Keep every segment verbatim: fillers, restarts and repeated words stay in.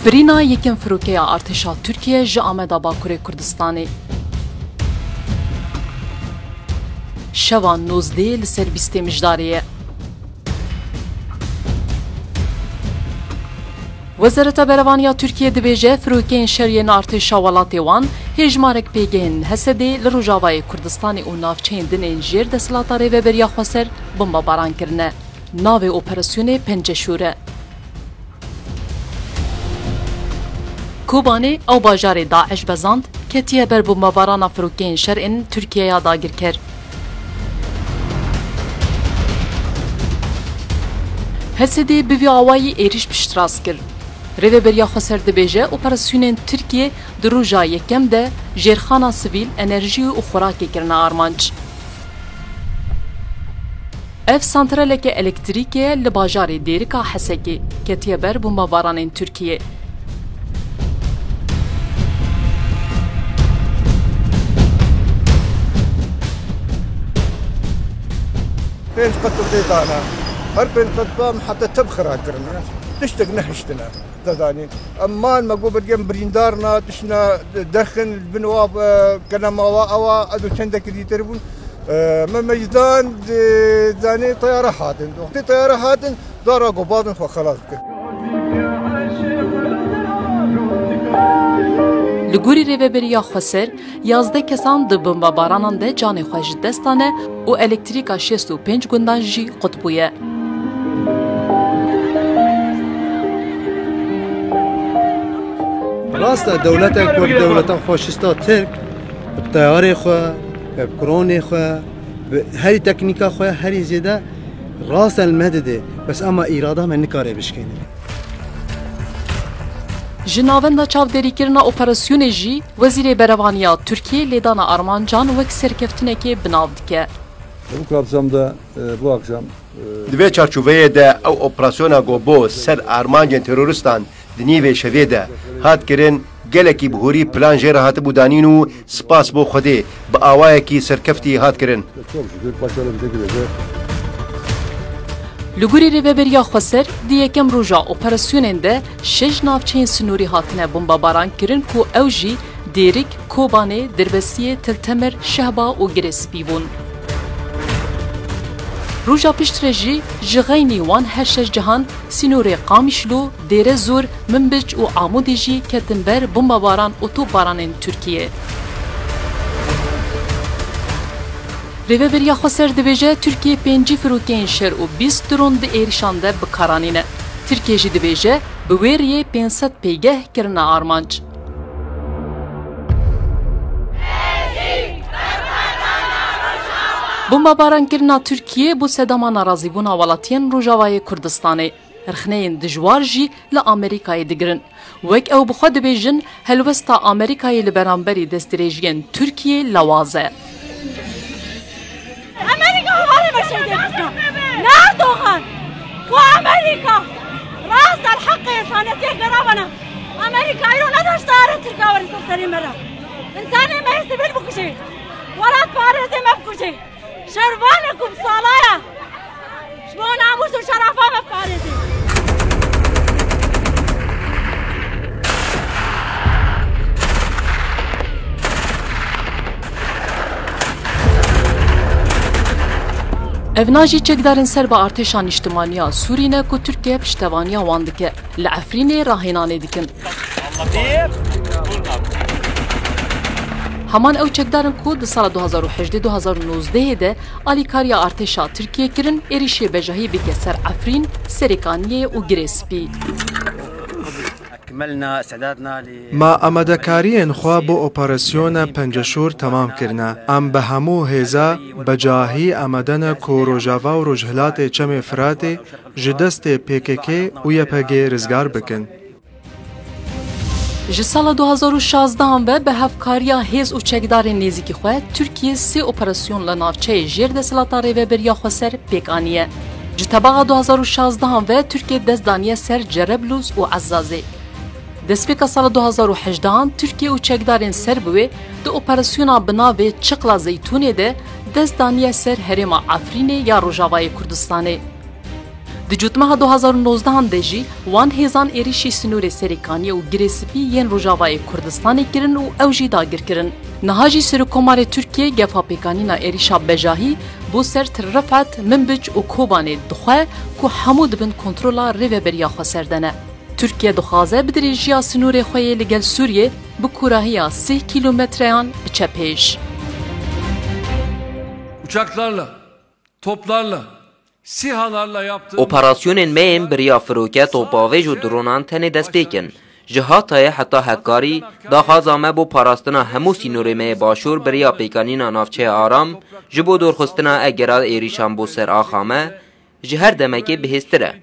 Birîna yekem firokeya artêşa Tirkiye ji Ameda Bakurê Kurdistanê. Şeva nozdeh li ser bîstê Mijdarê ye. Wezareta Berevaniya Tirkiye dibêje, firokeyên şer yên artêşa welatê wan hêjmarek pêgehên Hesedê li Rojavayê Kurdistanê û navçeyên din ên jêr desthilata Rêveberiya Xweser bombebaran kirine. Navê operasyonê Penceşûr e. Kobanê, ew bajarê DAIŞ bezand, ketiye ber bombebarana firokeyên şer ên Tirkiyeya dagirker. Hesedê bi vî awayî êrîş piştrast kir. Rêveberiya Xweser dibêje, operasyonên Tirkiye di roja yekem de jêrxana sivîl, enerjî û xorakê kirine armanc. Ev santraleke elektrîkê ye li bajarê Dêrika Hesekê, ketiye ber bombebaranên Tirkiyê. Pênc qet dê dana. Her pênc qet bam heta tev xira kirine. Tiştek nehiştine. Dezanî. Em man me got, belkî em birîndar ne, tiştine derxin, li bin wa, e, kenema wa, ewa, ez û çendekî dîtir bûn. E, me meydan, e, zanî teyare hatin. Wextê teyare hatin, zara got, bazin xwe xelas bikin. Li gorî Rêveberiya Xweser, yazdeh kesan di bombebaranan de canê xwe ji dest dane û elektrîka şêst û pênc gundan jî qut bûye. Rast e, dewletek wek dewleta faşîsta Tirk, bi teyarê xwe, bi kronê xwe, bi herî teknîka xwe, herî zêde rast e li me dide. Bes ema îrada me nikare bişkêne. Ji navenda çavdêrîkirina operasyonê jî Wezîrê Berevaniya Tirkiyê lêdana armancan wek serkeftinekê bi nav dike. Bu kapsamda, e, bu akşam, e, Di vê çarçoveyê de ew operasyona ku bo ser armancên terorîstan di nîvê şevê de hat kirin, gelekî bi hûrî plan jê re hatibû danîn û spas bo Xwedê bi awayekî serkeftî hat kirin. Çok şükür başarılı bir şekilde de Li gorî Rêveberiya Xweser, di yekem roja operasyonên de şeş navçeyên sînorî hatine bombebaran kirin ku ew jî Dêrik, Kobanê, Dirbesiyê, Til Temir, Şehba û Girê Spî bûn. Roja piştre jî ji xeynî wan her şeş cihan sînorê Qamişlo, Dêrezor, Minbic û Amûdê jî ketin ber bombebaran û topbaranên Tirkiyê. Rêveberiya Xweser dibêje, Tirkiye pêncî firokeyên şer û bîst dron di êrişan de bi kar anîne. Tirkiye jî dibêje, bi wê riyê pênc sed pêgeh kirine armanc. Bombebarankirina Tirkiyê bo sedema narazîbûna welatiyên Rojavayê Kurdistanê. Rexneyên dijwar jî li Amerîkayê digirin. Wek ew bi xwe dibêjin, helwesta Amerîkayê li beramberî destdirêjiyên Tirkiyê lewaz e. Amerîka hevalê me şeydê xistin. Ne Erdogan. Ku Amerîka rast el heqê insanetiyê gerabana. Amerîka îro nedaşt dare Tirka werin ser serê me re. Însanê me yê sivîl bikujê. Welat parêzê me bikujê. Şervanek û bi salaya ji bo namûs û şerefa me parêzê. Evna jî çekdarên ser bi artêşa nîştimaniya Sûrî ne ku Tirkiye piştevaniya wan dike. Li Efrînê rahênanê dikin. Heman ew çekdarin ku di sala du hazar û hejdeh du hazar û nozdehê de alîkariya artêşa Tirkiyê kirin, êrîşê bejahî bike ser Efrîn, Serêkaniyê û Girê Spî. Ma amadekariyên xwe bo operasyona Penceşûr temam kirine. Em bi hemû hêza, becahî amade ne ku Rojava û Rojhilatê Çemê Firatê ji destê P K K û Y P G rizgar bikin. Ji sala du hazar û şazdehan ve bi hevkariya hêz û çekdarên nêzîkî xwe, Tirkiye sê operasyon li navçeyê jêr desthilata Rêveberiya Xweser pêk aniye. Ji tebaxa du hazar û şazdehan ve Tirkiye dest daniye ser Cereblûs û Ezazê. Destpêka sala du hazar û hejdehan Tirkiye û çekdarên ser bi wê di operasyona bi navê Çiqla Zeytûnê de dest daniye ser herêma Efrînê ya Rojavayê Kurdistanê. Di cotmeha du hazar û nozdehan de jî wan hêzan êrîşî sînorê Serêkaniyê û Girê Spî yên Rojavayê Kurdistanê kirin û ew jî dagir kirin. Niha jî Serokkomarê Tirkiyê gefa pêkanîna êrîşa bejahî bo ser Til Rifet, Minbic û Kobanê dixwe ku hemû di bin kontrola rêveberiya xweser de ne. Tirkiye dixwaze bi dirêjiya sînorê xwe yê li gel Sûriyê bi kûrahiya sê kîlometreyan biçe pêş. Uçaklarla, toplarla, SİHA'larla yaptığı Operasyonên me yên bi riya firoke, topavêj û dronan tenê destpêk in. Ji Hatayê heta Hekarî, daxwaza me bo parastina hemû sînorê me yê başûr bi riya pêkanîna navçeya aram, ji bo dorxistina egera êrîşan bo ser axa me, ji her demekê bihêztir e.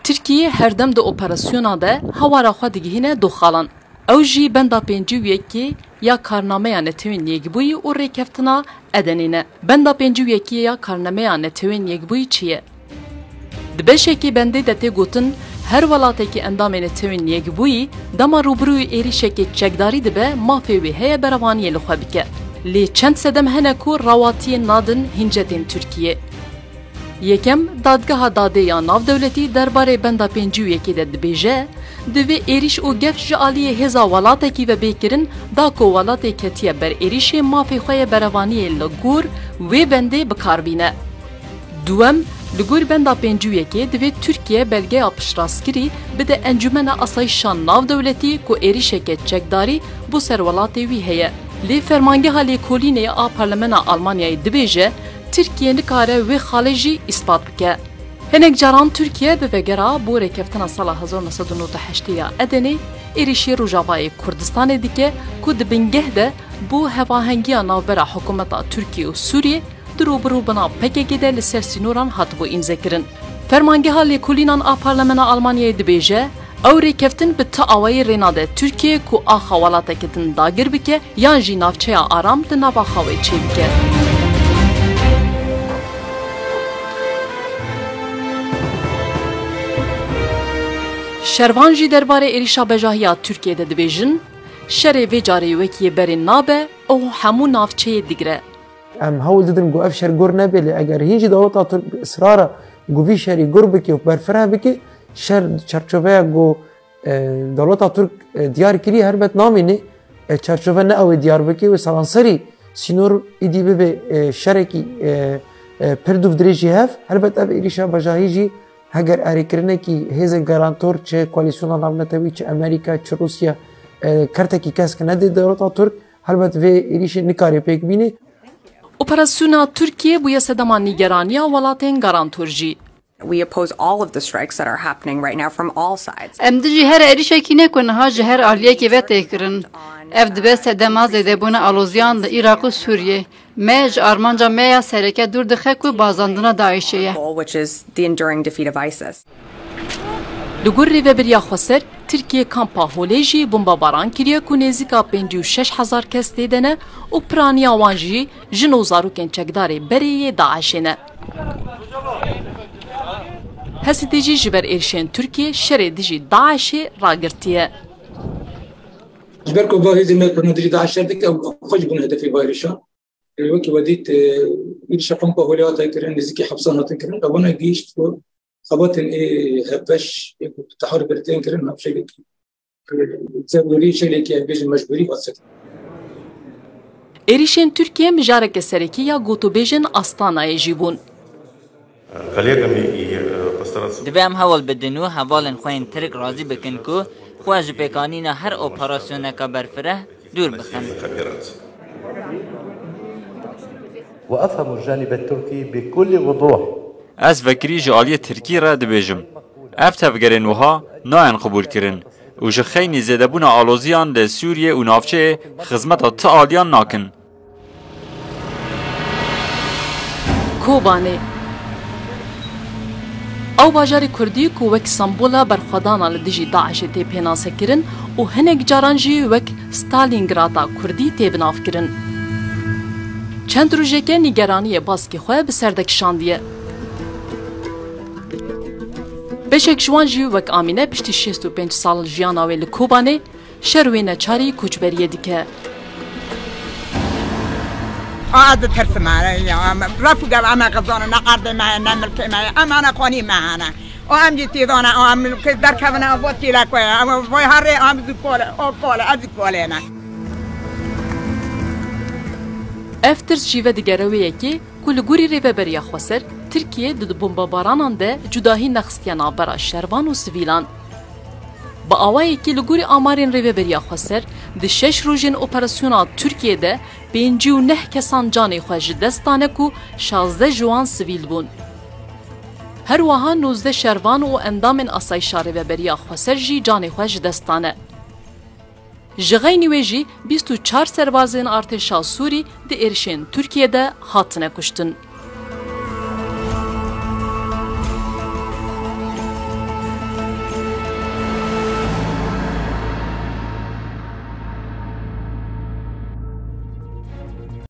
Tirkiye her dem di operasyona de hawara xwe digihîne du xalan. Ew jî benda pêncî û yekê ya Karnameya Netewên Yekbûyî û Rêkeftina Edenê ne. Benda pêncî û yekê ya Karnameya Netewên Yekbûyî çi ye? Di beşekê bendê de tê gotin, her welatekî endamê Netewên Yekbûyî dema rûbirûyî êrîşekê çekdarî dibe, mafê wê heye berevaniyê li xwe bike. Lê çend sedem hene ku rawatiyê nadin hincetên Tirkiyê. Yekem, Dadgeha Dadê ya Navdewletî derbarê benda pêncî û yekê de dibêje, divê êrîş û gef ji aliyê hêza welatekî ve bê kirin, da ku welatê ketiye ber êrîşê mafê xwe yê berevaniyê li gor wê bendê bi kar bîne. Duwem, li gor benda pêncî û yekê divê Tirkiye belgeya piştrastkirî bide Encûmena Asayîşa Navdewletî ku êrîşeke çekdarî bo ser welatê wî heye. Lê Fermangeha Lêkolînê a Parlemena Almanyayê dibêje, Tirkiye nikare wê xalê jî îspat bike. Hinek caran Tirkiye bi vegera bo rêkeftina sala hezar neh sed û nod û heştê ya Edenê êrîşî Rojavayê Kurdistanê dike ku di bingeh de bo hevahengiya navbera hikûmeta Tirkiye û Sûriyê di rûbirûbûna P K K de li ser sînoran hatibû îmzekirin. Fermangeha Lêkolînan a Parlemena Almanyayê dibêje, ew rêkeftin bi ti awayî rê nade Tirkiye ku axa welateke din dagir bike, yan jî navçeya aram li nava xwe wê çêbike. Şervan jî derbarê êrîşa bejahiya Tirkiyê de dibêjin, şerê vê carê wekî yê berê nabe û hemû navçeyê digire. Em hewl didin ku ev şer gur nebe, lê eger hîn jî dewleta Tirk bi israra ku vî şerî gur bike û berfireh bike, şer di çerçoveya ku e, dewleta Tirk e, diyar kiriye, helbet namîne e, çarçove ne ew ê diyar bike û seranserî sînor îdî bibe e, şerekî e, e, pir dûv dirêjî hev. Helbet ev êrîşa bejahî jî heger erêkirinekî hêzên garantor çi koalîsyona navnetewî, çi Amerîka, çi Rûsya e, kertekî kesk nedê dewleta Tirk, helbet vê êrîşê nikare pêk bîne. Operasyona Tirkiyê bûye sedema nîgeraniya welatên garantor jî. We oppose all of the strikes that are happening right now from all sides. Em dijî her êrîşekî ne ku niha ji her aliyekî ve tê kirin. Ev dibe sedema zêdebûna aloziyan li Iraq û Sûriyê. Me ji armanca me ya sereke dûr dixe ku bazandina DAIŞê ye. Goal, which is the enduring defeat of ISIS. Li gor rêveberiya xweser, Tirkiye kampa Holê jî bombebaran kiriye ku nêzîka pêncî û şeş hezar kes tê de ne û piraniya wan jî jin û zarokên çekdarê berê yê DAIŞê ne. Hesîdê jî ji ber êrişên Tirkiyê şerê dijî DAIŞê ragirtiye. Ji ber ku va hêzên me ku dijî DAIŞ şer dike, ew xwe jî bûne hedefê va êrişa. Wekî we dît, êrişa kampa Holê hate kirin, nêzîkî hepsan hatin kirin. Ewana gihîşt ku xebatên ê hevbeş ê ku bi tehar girtin kirin, nav şeklekî zerûrî, şeklekî em bêjin mecbûrî hat sekirin. Êrîşên Tirkiyê mijareke serekî ya gotûbêjên Astanayê jî bûn. Divê em hewl bidin û hevalên xwe yên Tirk razî bikin ku xwe ji pêkanîna her operasyoneke berfireh dûr bixin. وأفهم الجانب التركي بكل وضوح. Ez vekirî ji aliyê Tirkî re dibêjim, ev tevgerên wiha nayên qibûlkirin û ji xeynî zêdebûna aloziyan li Sûriyê û navçeyê xizmeta ti aliyan nakin. Kobanê. Ew bajarê kurdî ku wek sembola berxwedana li dijî DAIŞê tê pênasekirin û hinek caran jî wek Stalingrada kurdî tê binavkirin. Çend rojeke nîgeraniyê baskê xwe bi ser de kişandiye. Beşek ji wan jî wek Amîne piştî şêst û pênc sal jiyana wê li Kobanê, şer wê neçarî koçberiyê dike. Ez ditirsim, ya, em, ref û gev em ê xizanin, ne erdê me ye, ne milkê me ye, em hene xanî me hene. O em jî tîzane, o em milkê derkevine, o bo tîlek we, em vay herê, em zî kole, o kole, ez zî kolê ne. Ev tirs jî vedigere wê yekê ku li gorî Rêveberiya Xweser, Tirkiye di bombabaranan de cudahî nexistiye navbera şervan û sivîlan. Bi awayekî li gorî amarên Rêveberiya Xweser, di şeş rojên operasyona Tirkiye de pêncî û neh kesan canê xwe ji dest dane ku şazdeh ji wan sivîl bûn. Her wiha nozdeh şervan û endamên asayîşa Rêveberiya Xweser jî canê xwe ji dest dane. Ji xeynî wê jî bîst û çar serbazên artêşa Sûrî di êrişên Tirkiye de hatine kuştin.